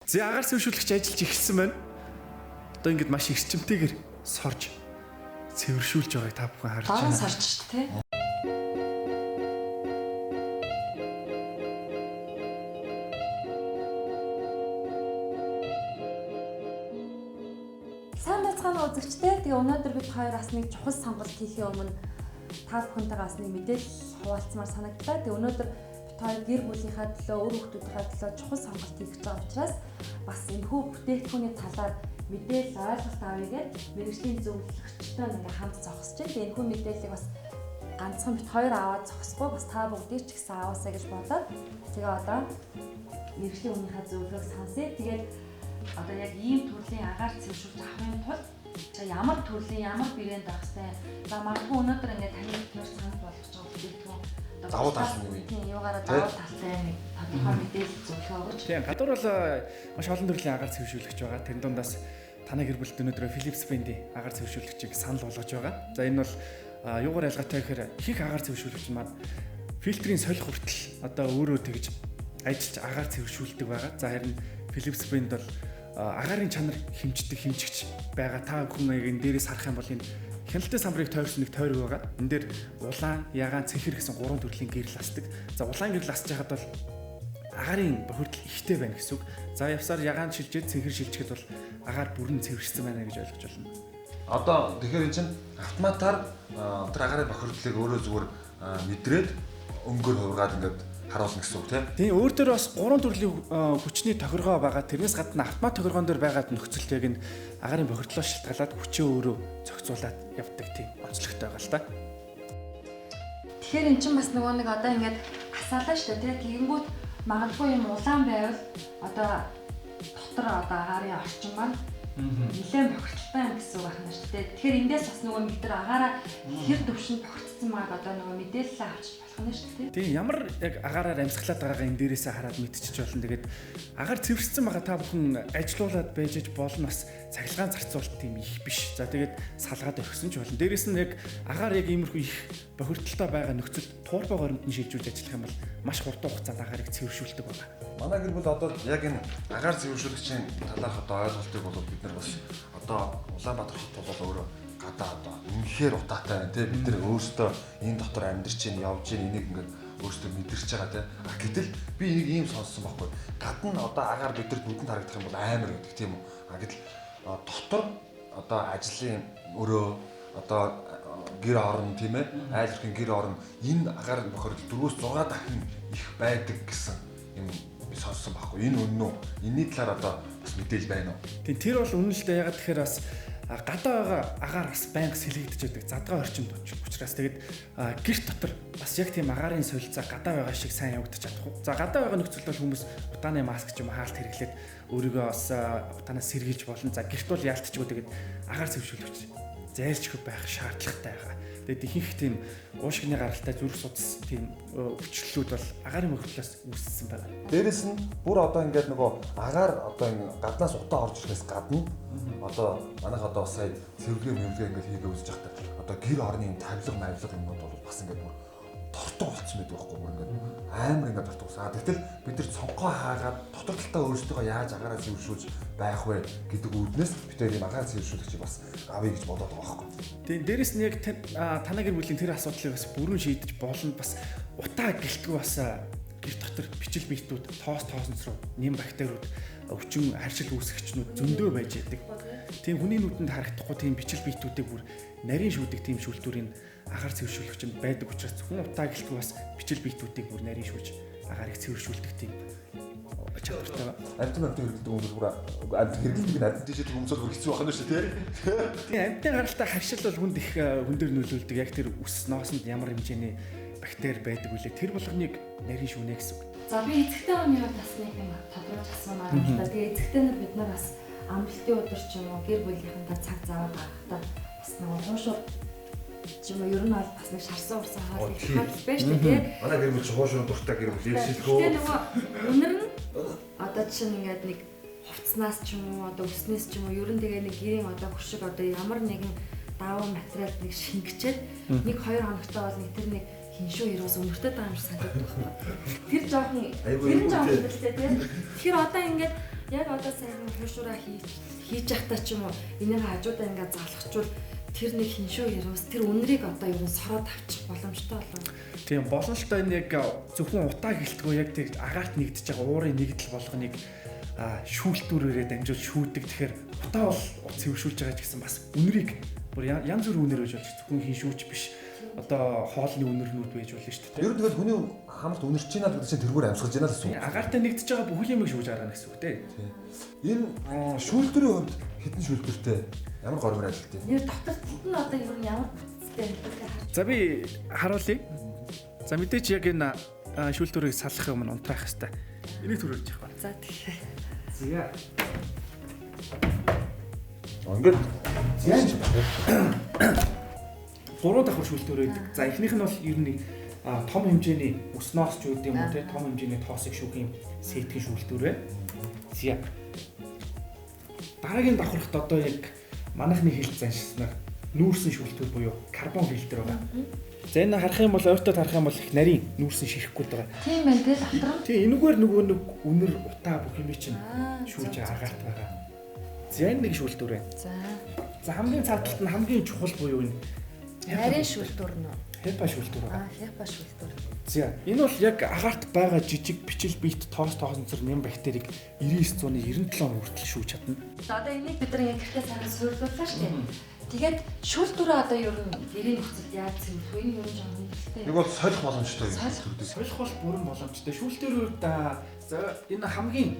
За, агаар цэвэршүүлэгч ажиллаж эхэлсэн байна. Одоо ингэж маш эрчимтэйгээр сорж цэвэршүүлж байгааг та бүхэн харж Доор нь байна. сорж шүү дээ. Сайн байцгаана уу үзэгчдээ. Тэгээ өнөөдөр бид хоёр бас нэг чухал сонголт хийхийн өмнө та бүхэнтэйгээ бас нэг мэдээлэл хуваалцмаар санагдлаа. Тэгээ өнөөдөр бид хоёр гэр бүлийнхаа төлөө, үр хүүхдүүдийнхаа төлөө чухал сонголт хийх гэж байгаа учраас бас энэхүү бүтээгдэхүүний талаар мэдээлэл ойлголт авъя гэж мэргэжлийн зөвлөгчтэй ингээ хамт зогсож байна. Тэгээ энэхүү мэдээллийг бас ганцхан бид хоёр аваад зогсохгүй бас та бүгдийг ч гэсэн аваасаа гэж бодоод тэгээ одоо мэргэжлийн өмнөхөө зөвлөгөөг сонсъё. Тэгээд одоо яг ийм төрлийн агаар цэвэршүүлж авахын тулд за ямар төрлийн ямар брэнд авах хэрэгтэй. За магадгүй өнөөдөр ингээд таны бид санал болгож байгаа бүтээгдэхүүн одоо Давуу тал нь юу юм? Тийм, юугаараа давуу талтай нэг тодорхой мэдээлэл зөвлөгөө өгч. Тийм, гадуур бол маш олон төрлийн агаар цэвэршүүлэгч байгаа. Тэрэн дундаас танай гэр бүлд өнөөдөр Philips брендийн агаар цэвэршүүлэгчийг санал болгож байгаа. За, энэ бол юугаар ялгаатай гэхээр ихэнх агаар цэвэршүүлэгч маань фильтрийн солих хүртэл одоо өөрөө тэгж ажиллаж агаар цэвэршүүлдэг байгаа. За, харин Philips брэнд бол агаарын чанар хэмждэг хэмжигч байгаа. Та бүхэн яг энэ дээрээс харах юм бол энэ хяналтын самбарыг тойрсон нэг тойрог байгаа. Энэ дээр улаан, ягаан, цэнхэр гэсэн гурван төрлийн гэрэл асдаг. За, улаан гэрэл асч байхад бол агаарын бохирдол ихтэй байна гэсэн үг. За, явсаар ягаан шилжээд цэнхэр шилжихэд бол агаар бүрэн цэвэршсэн байна гэж ойлгож байна. Одоо тэгэхээр энэ чинь автоматар тэр агаарын бохирдлыг өөрөө зүгээр мэдрээд өнгөөр хувиргаад ингээд харуулна гэсэн үг тийм. Тийм, өөр дээр бас гурван төрлийн хүчний тохиргоо байгаа. Тэрнээс гадна автомат тохиргоон дээр байгаа нөхцөлт яг энэ агаарын бохирдлоос шалтгаалаад хүчээ өөрөө зохицуулаад явдаг тийм онцлогтой байгаа л та. Тэгэхээр эн чинь бас нөгөө нэг одоо ингээд асаалаа шүү дээ, тий. Тэгэнгүүт магадгүй юм улаан байвал одоо дотор одоо агаарын орчин маань нэлээд бохирдолтой юм гэсэн үг байна шүү дээ. Тэгэхээр эндээс бас нөгөө нэг тэр агаараа хэр төвшөнд бохирдсон байгааг одоо нөгөө мэдээлэл авчиж болох нь шүү дээ. Тийм, ямар яг агаараар амьсгалаад байгаагаа энэ дээрээсээ хараад мэдчихэж болно. Тэгээд агаар цэвэршсэн байгаа та бүхэн ажилуулад байж аж болно, бас цахилгаан зарцуулалт тийм их биш. За, тэгээд салгаад орхисон ч болно. Дээрээс нь яг агаар яг иймэрхүү их бохирдолтой байгаа нөхцөлд турбо горимд нь шилжүүлж ажиллах юм бол маш хурдан хугацаанд агаарыг цэвэршүүлдэг байна. Манай гэр бүл одоо яг энэ агаар цэвэршүүлэгчийн талаарх одоо ойлголтыг бол бид нар бас одоо Улаанбаатар хот бол өөрөө гадаа одоо үнэхээр утаатай байна тий. Бид нар өөрсдөө энэ дотор амьдарч чинь явж чинь энийг ингээд өөрсдөө мэдэрч байгаа тий. А гэтэл би энийг ийм сонссон байхгүй. Гадна одоо агаар бидэрт нүдэнд харагдах юм бол амар гэдэг тийм үү. А гэтэл дотор одоо ажлын өрөө одоо гэр орон тийм ээ, айл өрхийн гэр орон энэ агаар бохирдол 4-6 дахин их байдаг гэсэн юм би сонссон байхгүй. Энэ үнэн үү? Энийний талаар одоо бас мэдээлэл байна уу? Тийм, тэр бол үнэн л дээ. Ягаад тэгэхээр бас гадаа байгаа агаар бас байнга сэлэгдэж байдаг. Задгаа орчинд учраас тэгээд гэрт дотор бас яг тийм агаарын солилцоо гадаа байгаа шиг сайн явагдаж чадахгүй. За, гадаа байгаа нөхцөлд бол хүмүүс утааны маск ч юм уу хаалт хэрэглээд өөрийгөө бас утаанаас сэргийлж болно. За, гэрт бол яалтчгүй тэгээд агаар цэвэршүүлэгч зайлшгүй байх шаардлагатай байгаа. Тэгээд ихэнх тийм уушгины гаралтай зүрх судас тийм өвчлөлүүд бол агаарын бохирдлоос үүссэн байна. Дээрэс нь бүр одоо ингээд нөгөө агаар одоо энэ гаднаас утаа орж ирэхээс гадна одоо манайх одоо сая цэвэрлэгээ мэвлэгээ ингээд хийгээ үзэж байхдаа одоо гэр орны юм тавилга мавилга юмнууд бол бас ингээд бүр дортог болцсон байдаг байхгүй, бүр ингээд амар ингээд дортог болсон. А гэтэл бид нар цонхоо хаагаад дотор талдаа өөрсдийгөө яаж агаараа цэвэршүүлж байх вэ гэдэг үүднээс бид тэр юм агаар цэвэршүүлэгчийг бас авъя гэж бодоод байгаа байхгүй. Тийм, дээрэс нь яг танай гэр бүлийн тэр асуудлыг бас бүрэн шийдэж болно. Бас утаа гэлтгүй бас гэр дотор бичил биетүүд, тоос тоосонц руу нэм бактериуд, өвчин харшил үүсгэгчнүүд зөндөө байж байдаг. Тийм, хүний нүдэнд харагдахгүй тийм бичил биетүүдийг бүр нарийн шүүдэг тийм шүүлтүүрийн агаар цэвэршүүлэгч нь байдаг учраас зөвхөн утаа гэлтгүй бас бичил биетүүдийг бүр нарийн шүүж агаарыг цэвэршүүлдэг тийм чадвартай байна. Амьтан амьтан хэрэглэдэг хүмүүс бүр амьтан хэрэглэдэг нь амьтан тийшээ хүмүүс бол бүр хэцүү байх нь шүү дээ, тий. Тийм, амьтны гаралтай харшил бол хүнд их хүн дээр нөлөөлдөг. Яг тэр үс ноосонд ямар хэмжээний бактери байдаг үлээ тэр болгоныг нарийн шүүнэ гэсэн үг. За, би эцэгтэй хүний хувьд бас нэг юм тодруулж асуумаар байна л да. Тэгээ эцэгтэй нар бид нар бас амралтын өдөр ч юм уу гэр бүлийнхэнтэй цаг зав гаргахдаа бас нөгөө хуушуур ч юм уу ер нь бол бас нэг шарсан урсан хоол их хол байж шүү дээ, тий. Манай гэр бүл чи хуушуур дуртай гэр бүл иршилхөө. Тэгээ нөгөө үнэр нь одоо чинь ингээд нэг хувцснаас ч юм уу одоо өснөөс ч юм уу ер нь тэгээ нэг гэрийн одоо хөшиг одоо ямар нэгэн давуу материал нэг шингэчээд нэг 2 хоногтой бол нэг тэр нэг хиншүү хэрвээс өнөртэй байгаа юм шиг санагддаг байхгүй. Тэр жоохон Айгүй тэр нь жоохон эвгүй. хөлтэй тий. Тэгэхээр одоо ингээд Яг одоо сайхан хуушураа хийж явахдаа ч юм уу энийг хажуудаа ингээд залхачвал тэр нэг хиншүү хэрвс тэр үнрийг одоо ер нь сороод авчих боломжтой болов. Тийм болно л доо, энэ яг зөвхөн утаа гэлтгүү яг тэр агаарт нэгдэж байгаа уурын нэгдэл болгоныг шүүлтүүрээрээ дамжуул шүүдэг. Тэгэхээр утаа бол цэвэршүүлж байгаа ч гэсэн бас үнрийг бүр янз бүрийн үнэр байж болж, зөвхөн хиншүүч биш, одоо хоолны үнэрнүүд байж болно шүү дээ. Ер нь тэгэл хүний хамт үнэрч байна л гэдэг чинь тэргээр амьсгалж байна л гэсэн үг. Агаартай нэгдэж байгаа бүх юмыг шүүж гаргана гэсэн үг тийм. Энэ шүүлтүүрийн хувьд хэдэн шүүлтүүртэй, ямар гормоор ажилтдаг юм? Нэр дотор тэд нь одоо ер нь ямар бүтцтэй юм бэ? За, би харуулъя. За, мэдээч яг энэ шүүлтүүрийг салах юм нь унтраах хэвээр. Энийг түрүүлж явах байна. За, тэгэхээр. За. Ингээд яаж гурван давхар шүүлтүүр байдаг. За, эхнийх нь бол ер нь том хэмжээний өснөөс ч үүд юм уу те, том хэмжээний тоосыг шүүх юм сэтгэн шүүлтүүр байна. За. Дараагийн давхархт одоо яг манайхны хэлж заншснаар нүүрсэн шүүлтүүр буюу карбон фильтр байгаа. За, энэ харах юм бол, ойртоод харах юм бол их нарийн нүүрсэн ширэхгүй байгаа. Тийм байна те, дотор нь. Тийм, энэгээр нөгөө нэг үнэр, утаа бүх юм чинь шүүж агаарт байгаа. За, энэ нэг шүүлтүүр байна. За. За, хамгийн цаад талд нь хамгийн чухал буюу энэ нарийн шүүлтүүр нь үү? HEPA шүүлтүүр байгаа. HEPA шүүлтүүр. За, энэ бол яг агаарт байгаа жижиг бичил бит тоос тоосонцор нэм бактерийг 99.97 хүртэл шүүж чадна. За, одоо энийг бид нар яг гэртээ сайхан суйрлууллаа шүү дээ. Тэгээд шүүлтүүрээ одоо ер нь гэрийн нөхцөлд яаж цэвэрлэх вэ? Энэ ер нь жоохон хүндрэлтэй. Нэг бол солих боломжтой юм. Солих бол бүрэн боломжтой. Шүүлтүүрүүд за энэ хамгийн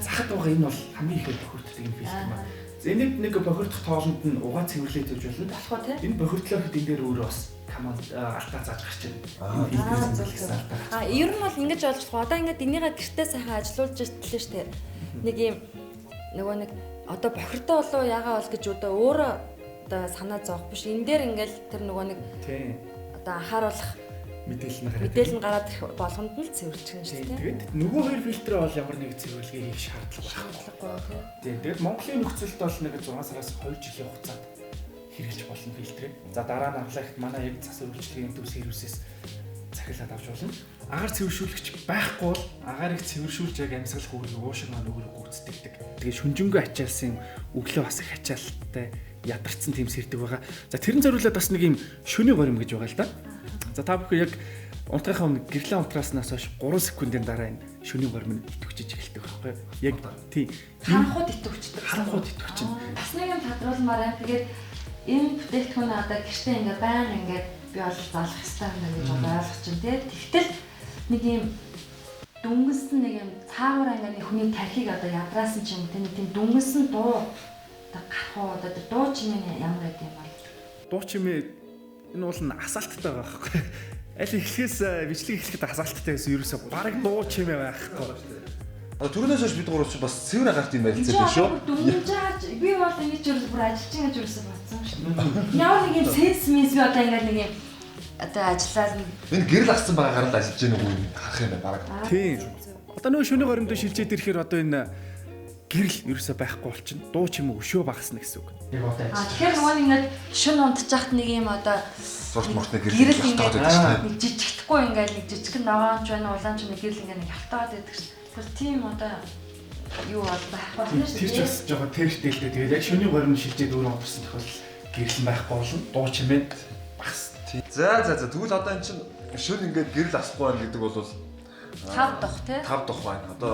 захад байгаа энэ бол хамгийн ихээр бохирддог энэ фильтр маань. За, энийг нэг бохирдох тоолонд нь угаа цэвэрлээд тавьж болно. Болох уу те? Энэ бохирдлоо хэд энэ дээр өөрөө бас команд алтаа зааж гарч байна. Энэ фильтр алтаа гарч. Ер нь бол ингэж ойлгох. Одоо ингээд энийгээ гэртээ сайхан ажилуулж итлээ шүү дээ. Нэг юм нөгөө нэг одоо бохирдоо болов яагаа бол гэж одоо өөрөө одоо санаа зовх биш. Энэ дээр ингээл тэр нөгөө нэг одоо анхааруулах мэдээлэл нь гараад мэдээлэл нь гараад ирэх болгонд нь л цэвэрлэх юм шүү дээ. Тэгээд нөгөө хоёр фильтрээ бол ямар нэг цэвэрлэгээ хийх шаардлага байхгүй. Тийм. Тэгээд Монголын нөхцөлд бол нэг 6 сараас 2 жилийн хугацаанд хэрэглэж болно фильтрээ. За, дараа нь авлаа гэхэд манай яг засвар үйлчилгээний төв сервисээс захиалаад авч болно. Агаар цэвэршүүлэгч байхгүй бол агаарыг цэвэршүүлж яг амьсгалах үүргийг уушиг маань өөрөө гүйцэтгэдэг. Тэгээд шүнжэнгөө ачаалсан юм өглөө бас их ачаалттай ядарсан тийм сэрдэг байгаа. За, тэрэн зориулаад бас нэг юм шөнийн горим гэж байгаа л да. За, та бүхэн яг унтахынхаа өмнө гэрлээ унтрааснаас хойш 3 секундын дараа энэ шөнийн горим нь идэвхжиж эхэлдэг байхгүй юу? Яг тийм. Харанхууд идэвхждэг. Харанхууд идэвхжинэ. Бас нэг юм тодруулмаар байна. Тэгээд энэ бүтээгдэхүүн одоо гэртээ ингээ баян ингээд би бол залах ёстой юм байна гэж ойлгож чинь тий. Тэгтэл нэг юм дүнгэсэн нэг юм цаагаараа ингээ нэг хүний тархийг одоо ядраасан ч юм тий, нэг тийм дүнгэсэн дуу одоо гарах уу, одоо тэр дуу чимээ ямар байд юм бол? Дуу чимээ энэ бол нь асаалттай байгаа байхгүй. Аль эхлэхээс бичлэг эхлэхэд асаалттай байсан, ерөөсөө бараг дуу чимээ байхгүй. Одоо түрүүнээс хойш бид гурав чи бас цэвэр агаарт юм ярилцаад байна шүү. Дүнж байгаа би бол ингэж ерөөсөө бүр ажиллаж байгаа гэж ерөөсөө бодсон шүү. Ямар нэг юм сенс мэнс би одоо ингээд нэг юм одоо ажиллаад энэ гэрэл ассан байгаа гарал ажиллаж байгаа нэг юм харах юм байна бараг. Тийм. Одоо нөгөө шөнийн горимдоо шилжээд ирэхээр одоо энэ гэрэл ерөөсөө байхгүй болчихно. Дуу ч юм уу өшөө багасна гэсэн үг. Яг одоо ажиллаж. Тэгэхээр нөгөө ингээд шүн унтчихад нэг юм одоо зурт муртны гэрэл ялтаад байдаг шүү дээ. Нэг жижигдэхгүй ингээд нэг жижигхэн ногоон ч байна, улаан ч нэг гэрэл ингээд нэг ялтаад байдаг шүү. Тэр тийм одоо юу бол байхгүй болно шүү. Тэр ч бас жоохон тэрхтэй л дээ. Тэгээд яг шөнийн горим шилжээд өөрөө унтсан тохиолдолд гэрэл нь байхгүй болно. Дуу чимээ багасна. За за за, тэгвэл одоо эн чинь шүн ингээд гэрэл асахгүй байна гэдэг бол 5 дох тий. 5 дох байна. Одоо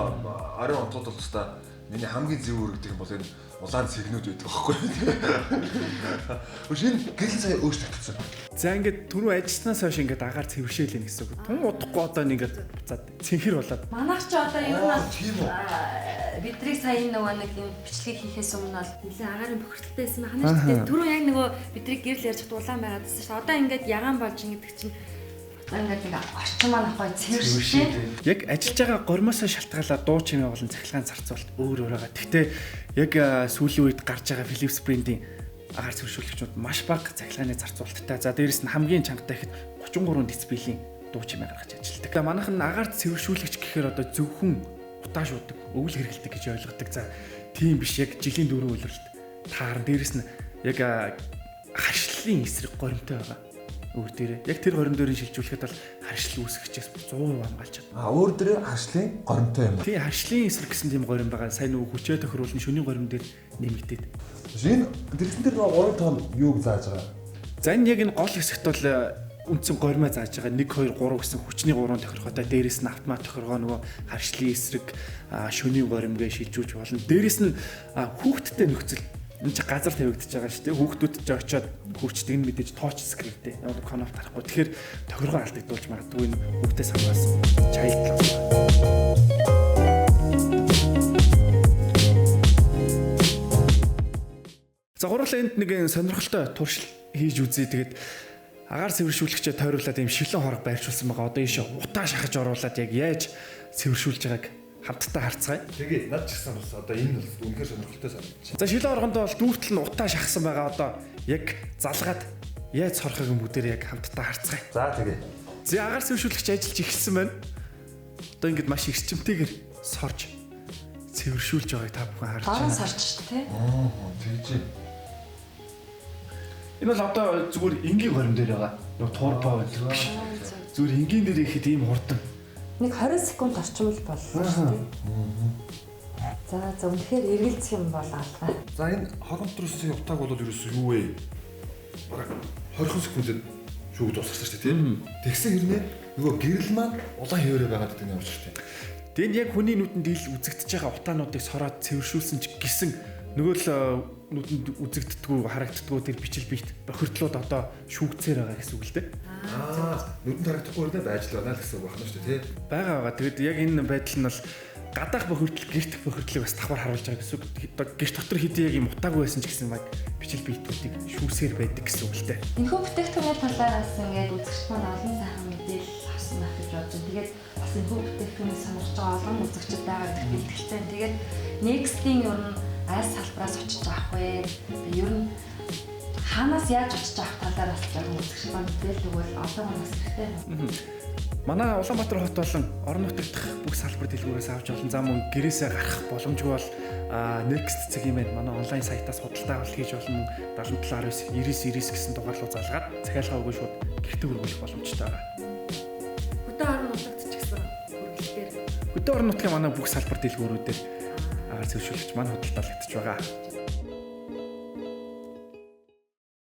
оройн унтууд бол өстой миний хамгийн зөв үргэдэг юм бол энэ улаан цэгнүүд байдаг аахгүй юу. Хөш энэ гэрэл сая өөрчлөгдсөн. За, ингээд түрүү ажилласнаас хойш ингээд агаар цэвэршээл юм гэсэн үг. Тун удахгүй одоо ингээд буцаад цэнхэр болоод. Манайх ч одоо ер нь бол бидрийг сая нөгөө нэг юм бичлэгийг хийхээс өмнө бол нэлээд агаарын бохирдолтой байсан байна шүү дээ. Түрүү яг нөгөө бидрийг гэрэл ярьж хат улаан байгаад байсан шүү. Одоо ингээд ягаан болж ингэдэг чинь ингээд нэг орчин маань ахгүй цэвэршээ. Яг ажиллаж байгаа гормоосоо шалтгаалаад дуу чимээ болон цахилгаан зарцуулалт өөр өөр байгаа. Гэхдээ яг сүүлийн үед гарч байгаа Philips брендийн агаар цэвэршүүлэгчүүд маш бага цахилгааны зарцуулалттай. За, дээрэс нь хамгийн чангатай ихэд 33 децибелийн дуу чимээ гаргаж ажилладаг. Манайх нь агаар цэвэршүүлэгч гэхээр одоо зөвхөн утаа шуудаг, өвөл хэрэглэдэг гэж ойлгодог. За, тийм биш, яг жилийн 4 улиралд таарна. Дээрэс нь яг харшлын эсрэг горимтой байгаа. Өөр дээрээ. Яг тэр горим дээрээ шилжүүлэхэд бол харшил үүсгэж 100% хамгаалж чадна. А өөр дээрээ харшлын горимтой юм. Тий, харшлын эсрэг гэсэн тийм горим байгаа. Сайн нөгөө хүчээ тохируулна шөнийн горим дээр нэмэгдээд. Энэ дэлгэцэн дээр нөгөө 3 тонн юуг зааж байгаа? За энэ яг энэ гол хэсэгт бол үндсэн горимоо зааж байгаа 1 2 3 гэсэн хүчний 3 тохиргоотой дээрэс нь автомат тохиргоо нөгөө харшлын эсрэг шөнийн горимгээ шилжүүлж болно. Дээрэс нь хүүхдтэй нөхцөл энэ чи газар тавигдчихж байгаа шүү дээ. Хүүхдүүд ч очиод хурцдаг нь мэдээж тооч скриптэй. Яг конофт харахгүй. Тэгэхээр тохиргоо алдагдуулж магадгүй энэ хүүхдээс хамгаалсан child lock. За гурлаа энд нэг сонирхолтой туршил хийж үзье. Тэгээд агаар цэвэршүүлэгчээ тойруулаад ийм шилэн хорог байршуулсан байгаа. Одоо ийшээ утаа шахаж оруулаад яг яаж цэвэршүүлж байгааг хамтдаа харцгаая. Тэгээ над ч гэсэн бас одоо энэ бол үнэхээр сонирхолтой санагдчих. За шилэн хоргондоо бол дүүртэл нь утаа шахсан байгаа. Одоо яг залгаад яаж сорохыг нь бүгдээр яг хамтдаа харцгаая. За тэгээ. За агаар цэвэршүүлэгч ажиллаж эхэлсэн байна. Одоо ингэж маш эрчимтэйгээр сорж цэвэршүүлж байгааг та бүхэн харж Дорн байна. сорч шүү дээ. Тэгж. Энэ бол одоо зүгээр энгийн горим дээр байгаа. Нөгөө турбо гэдэг биш. Зүгээр энгийн дээр ихэд ийм хурдан. Нэг 20 секунд орчим л боллоо шүү дээ. За за үнэхээр эргэлзэх юм бол алгаа. За энэ хорон дотроос утааг бол ерөөсөө юу вэ? Бараг 20 секундэд шүүг дуусгасан шүү дээ, тийм. Тэгсэн хэрнээ нөгөө гэрэл маань улаан хэвээрээ байгаад гэдэг нь ямар ч шүү дээ. Тэгээд энэ яг хүний нүдэнд ил үзэгдэж байгаа утаануудыг сороод цэвэршүүлсэн ч гэсэн нөгөө л нүдэнд үзэгддэггүй харагддаггүй тэр бичил бит бохирдлууд одоо шүүгцээр байгаа гэсэн үг л дээ. Аа, нүдэнд харагдахгүй хэрнээ байж л байна л гэсэн үг байна шүү дээ, тийм. Байгаа байгаа. Тэгээд яг энэ байдал нь бол гадаах бохирдол, гэрт бохирдлыг бас давхар харуулж байгаа гэсэн үг. Одоо гэрт дотор хэдий яг юм утаагүй байсан ч гэсэн баг бичил битүүдийг шүүсээр байдаг гэсэн үг л дээ. Энэхүү бүтээгдэхүүний талаар бас ингээд үзэгчд маань олон сайхан мэдээлэл авсан байх гэж бодож байна. Тэгээд бас энэхүү бүтээгдэхүүнийг сонирхож байгаа олон үзэгчд байгаа гэдэгт бэлтгэлтэй. Тэгээд Next-ийн ер нь аль салбараас очиж авах вэ? Тэгээд ер нь хаанаас яаж очиж авах талаар бас жоохон үзэгчд маань мэдээлэл өгвөл олон хүн бас хэрэгтэй. Манай Улаанбаатар хот болон орон нутаг дахь бүх салбар дэлгүүрээс авч олон зам мөн гэрээсээ гарах боломжгүй бол Next цэгийн маань манай онлайн сайтаас худалдаа авалт хийж болно. 77 19 99 99 гэсэн дугаар руу залгаад захиалгаа өгөө шууд гэртээ хүргүүлэх боломжтой байгаа. Хөдөө орон нутагт ч гэсэн хүргэлтээр Хөдөө орон нутгийн манай бүх салбар дэлгүүрүүдээр агаар цэвэршүүлэгч маань худалдаалагдаж байгаа.